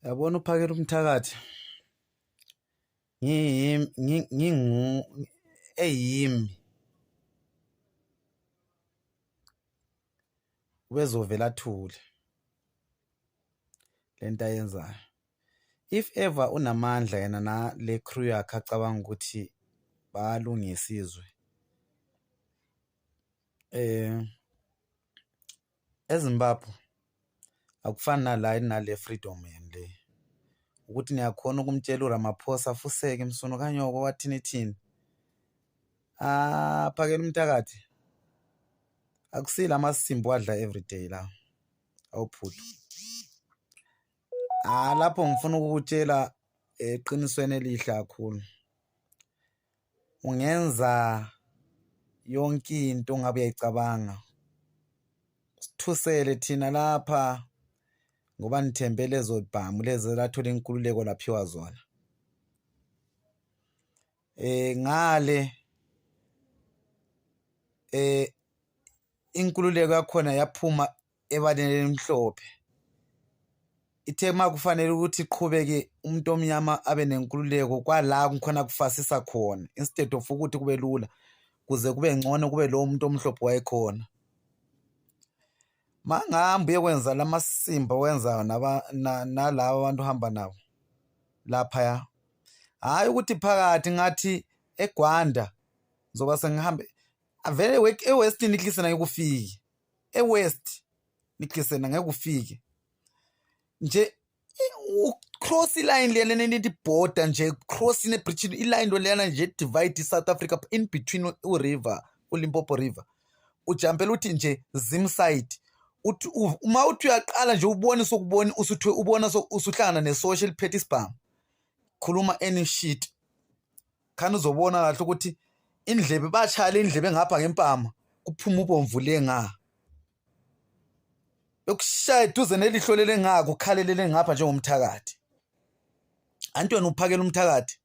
Yabona uphakela umthakathi ngingu eyimi ubezovela athule lento ayenzayo. If ever unamandla yena nale crew yakhe acabanga ukuthi bayalungisa izwe eZimbabwe akufani nala enale freedom yenu le ukuthi niyakhona ukumtshela uRamaphosa fuseke msunu kanyoko wathini thini. Ah, phakela umthakathi akusile amasimba wadla everyday la awuphuthu. Ah, lapho ngifuna ukukutshela eqinisweni elihle kakhulu. Ungenza yonke into ongabe uyayicabanga. Sithusele thina lapha ngoba nithembe lezo bhamu lezi elathola inkululeko laphiwa zona. Ngale inkululeko yakhona yaphuma ebaleni elimhlophe. Ithe uma kufanele ukuthi iqhubeke umuntu omnyama abe nenkululeko kwala kukhona kufasisa khona instead of ukuthi kube lula kuze kube ngcono kube lowo muntu omhlophe wayekhona. Mangihamba uyokwenza lamasimba owenzayo nalaba abantu ohamba nabo laphaya. Hhayi ukuthi phakathi ngathi eGwanda ngizoba sengihambe vele eWestini iKliseni angeke ufike. eWest niklisena ngeke ufike nje ucross iline leyana nenithi border nje cross ne-bridge iline lo leyana nje divide i-South Africa in between uriver uLimpopo River ujampela uthi nje Zim side uthi uma uthi uyaqala nje ubone sokubona usuthwe ubona usuhlangana nesosha eliphethe isibhamu khuluma any shit khani uzobona kahle ukuthi indlebe bashaya indlebe ngapha ngempama kuphuma ubomvu le nga bekushaya eduze nelihlo lele nga kukhalelele ngapha njengomthakathi anti wena uphakela umthakathi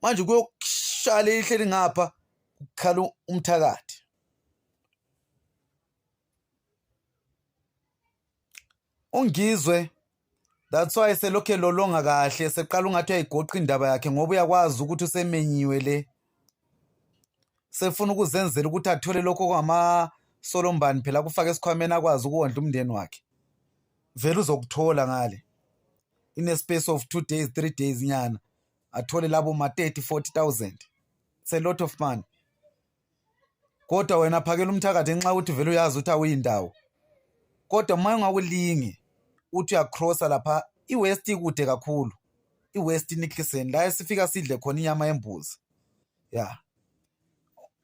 manje kuyokushaya lelihle lingapha kukhala umthakathi. Ungizwe that's why selokhu elolonga kahle seqala ungathi uyayigoqa indaba yakhe ngoba uyakwazi ukuthi usemenyiwe le sefuna ukuzenzela ukuthi athole lokho okungamasolombani phela akufake esikhwameni akwazi ukuwondla umndeni wakhe vele uzokuthola ngale in a space of 2 days 3 days nyana athole labo ma 30 40000. It's a lot of money. Kodwa wena phakela umthakathi ngenxa yokuthi vele uyazi ukuthi awuyindawo. Kodwa uma ungakulingi uthi uyacrossa lapha i-West ikude kakhulu. I-West inikliseni la esifika sidle khona inyama yembuzi. Ya.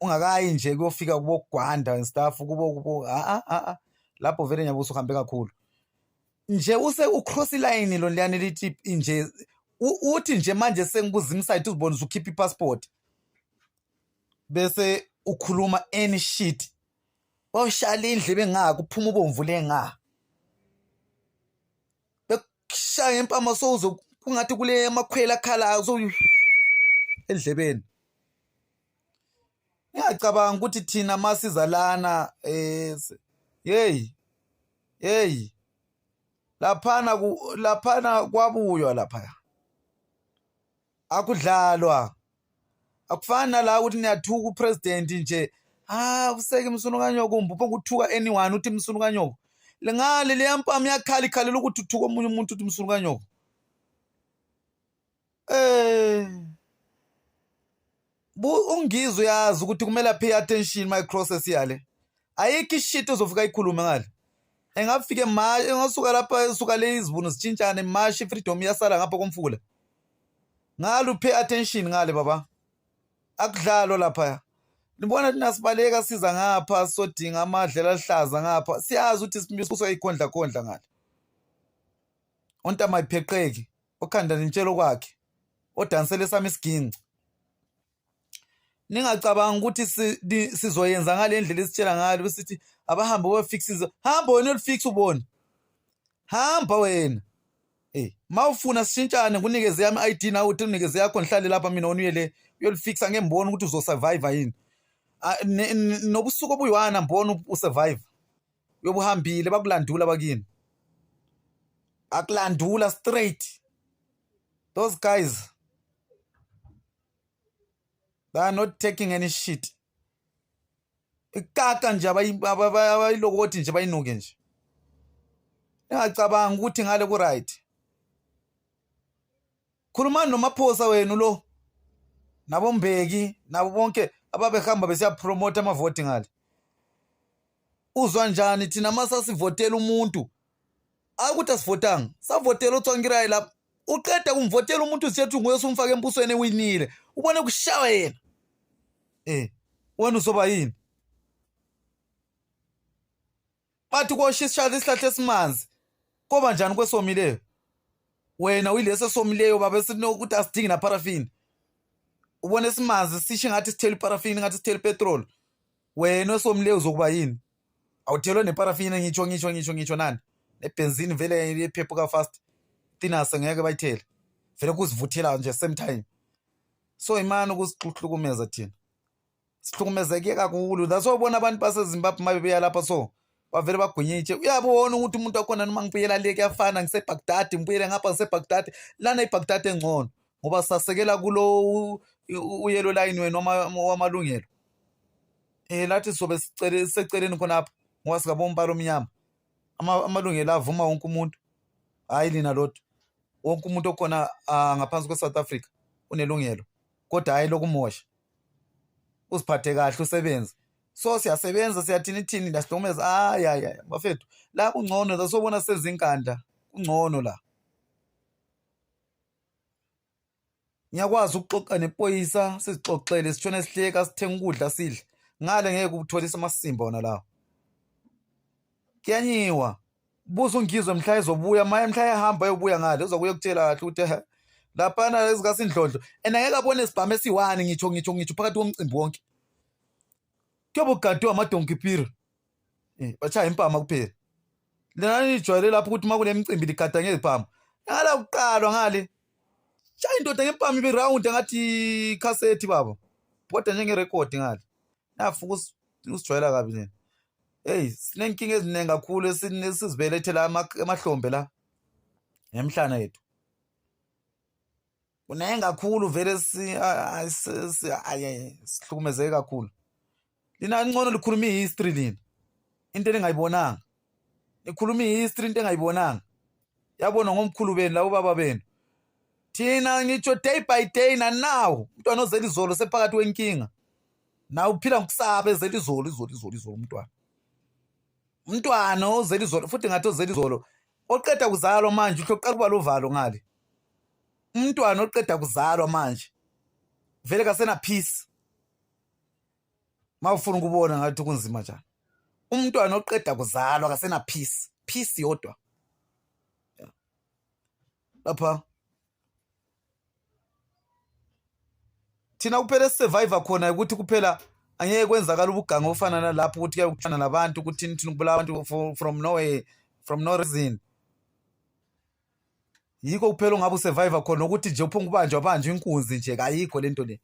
Ungakayi nje kuyofika kubo Gwanda and stuff kubo kubo a a a lapho vele nyabe usuhambe kakhulu. Nje use ucross line lo liyani lithi nje uthi nje manje sengikuzimside uzibone usukhipha ipassport. Bese ukhuluma any shit. Bawushala indlebe ngaka kuphuma ubomvu le nga. Bekushaya impama sowuzo kungathi kule amakhwela akhalayo so endlebeni. Ngiyacabanga ukuthi thina masiza lana hey hey laphana laphana kwabuywa lapha akudlalwa akufani nala ukuthi niyathuka upresident nje ah useke msunu kanyoko umbupho nguthuka anyone uthi msunu kanyoko ngale leya mpama iyakhala ikhalela ukuthi uthuka omunye umuntu uthi msunu kanyoko eh ungizwe uyazi ukuthi kumele pay attention my crosses yale ayikho ishit ozofika ikhulume ngale engafike ma engasuka lapha esuka le izibunu zitshintshane mashi freedom iyasala ngapha komfula ngalo pay attention ngale baba akudlalwa lapha nibona thina sibaleka siza ngapha sodinga amadlela aluhlaza ngapha siyazi ukuthi sibuswa ikhondla khondla ngale ontama ipheqeki okhanda nintshelo kwakhe odansele sami isiginci ningacabanga ukuthi sizoyenza ngale ndlela esitshela ngalo besithi abahambe boyofix hamba wena uyolifix ubone hamba wena. Hey, mawufuna sishintshane ngikunikeze yami ID nawe uthi unikeze yakho ngihlale lapha mina wena uye le uyolifixa ngeke ngibone ukuthi uzosurvive yini. Nobusuku obuyi-one angiboni usurvive. Uyobe uhambile bakulandula bakini. Akulandula straight. Those guys, they are not taking any shit. Ikaka nje abayilokothi nje bayinuke nje. Ningacabangi ukuthi ngale ku right. Khulumani noMaphosa wenu lo naboMbeki nabo bonke ababehamba besiyapromota amavoti ngale. Uzwa njani thina masasivotela umuntu? Akuthi asivotanga, savotela uTsvangirai lapha. Uqeda kumvotela umuntu usethu nguye osumfaka embusweni ewinile. Ubone kushawa yena. Eh, wena uzoba yini? Bathi kosha isishala isihlahla esimanzi. Koba njani kwesomileyo? Wena uyilesi esomileyo baba esinokuthi asidingi naparafini. Ubona esimanzi sisho ngathi sithela iparafini ngathi sithela ipetrol. Wena osomileyo uzokuba yini? Awuthelwe neparafini ngitsho ngisho ngisho ngisho nani. Nebenzini vele iphephuka fast. Thinase ngeke bayithele. Vele kuzivuthela nje same time. So imani ukusihlukumeza thina. Sihlukumezeke kakhulu. That's why ubona abantu baseZimbabwe uma bebuya lapha so bavele bagwinyitshe. Uyabona ukuthi umuntu wakhona noma ngibuyela le kuyafana ngiseBaghdad, ngibuyele ngapha ngiseBaghdad. Lana iBaghdad engcono ngoba sasekela kulo uyellow line wenu wamalungelo. Eh lathi sobe sicele seceleni khonapha ngoba sikabo umbala omnyama. Amalungelo avuma wonke umuntu. Hayi lina lodwa. Wonke umuntu okhona ngaphansi kwe-South Africa unelungelo kodwa hayi lokumosha. Uziphathe kahle usebenze. So siyasebenza siyathini thini la sihlukumeza. Hayi hayi hayi bafethu la kungcono la sobona sezinkandla kungcono la. Ngiyakwazi ukuxoxa nepoyisa sizixoxele sitshone sihleka sithenga ukudla sidle. Ngale ngeke ukutholisa amasimba wona lawo. Kuyanyiwa. Buza uNgizwe mhla ezobuya maye mhla ehamba eyobuya ngale uzokuye kutshela kahle ukuthi laphana ezikasindlondlo and angeke abone sibhamu esiyi-one ngitsho ngitsho ngitsho phakathi komcimbi wonke. Kuyobe kugadwe amadonki piri. Eh, bashaya impama kuphela. Lena nijwayele lapho ukuthi uma kunemicimbi ligada ngezibhamu. Ngala kuqalwa ngale. Shaya indoda ngempama ibe round ngathi ikhasethi baba. Kodwa njengerekhodi ngale. Nafuka usijwayela kabi nina. Hey, sinenkinga eziningi kakhulu esizibelethela emahlombe la. Ngemhlana yethu. Kuningi kakhulu vele sihlukumezeke kakhulu. Lina ngcono likhuluma ihistory lina. Into eningayibonanga. Nikhuluma ihistory into engayibonanga. Yabona ngomkhulu benu labo baba benu. Thina ngitsho day by day na now umntwana ozela izolo sephakathi kwenkinga. Nawe uphila ngokusaba ezela izolo izolo izolo izolo umntwana. Umntwana ozela izolo futhi ngathi ozela izolo oqeda kuzalwa manje uhle uqala kuba lovalo ngale. Umntwana oqeda kuzalwa manje vele kasena peace. Mawufuna ukubona ngathi kunzima njani. Umntwana oqeda kuzalwa kasena peace, peace yodwa. Lapha thina kuphela esisurvivor khona ukuthi kuphela angeke kwenzakala ubuganga ofana nalapho ukuthi kuyabe kuthana nabantu ukuthi thina kubulawa abantu from nowhere, from no reason. Yikho kuphela ongabe usurvivor khona ukuthi nje uphonga ubanjwa banjwa inkunzi nje kayikho lento le.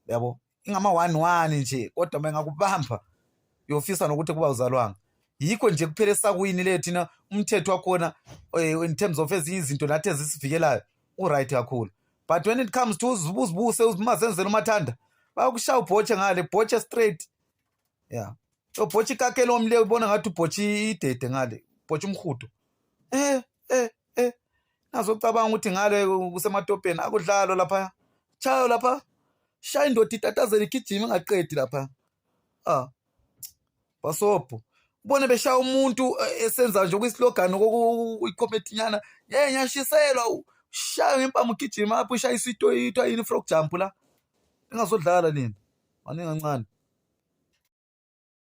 Yabo ingama 1-1 nje kodwa bengakubamba uyofisa nokuthi kuba uzalwanga. Yikho nje kuphela esakwini le thina umthetho wakhona in terms of ezinye izinto nathi ezisivikelayo u-right kakhulu. But when it comes to uzibuse uzimazenzela umathanda bayakushaya ubhotshe ngale bhotshe straight. Yeah. Ubhotshe ikakelo omle ubona ngathi ubhotshe idede ngale, ubhotshe umhudo. Eh eh eh nazocabanga ukuthi ngale kusematopeni akudlalwa lapha. Chayo lapha. Shaya indoda itatazela igijima ingaqedi lapha. Ah. Basobho. Ubone beshaya umuntu esenza nje okuyislogan okuyicomedinyana. Yey ngiyashiselwa. Shaya ngempama ugijima apho ushayisa ito ito yini frog jump la. Ingazodlala nini? Maningi kancane.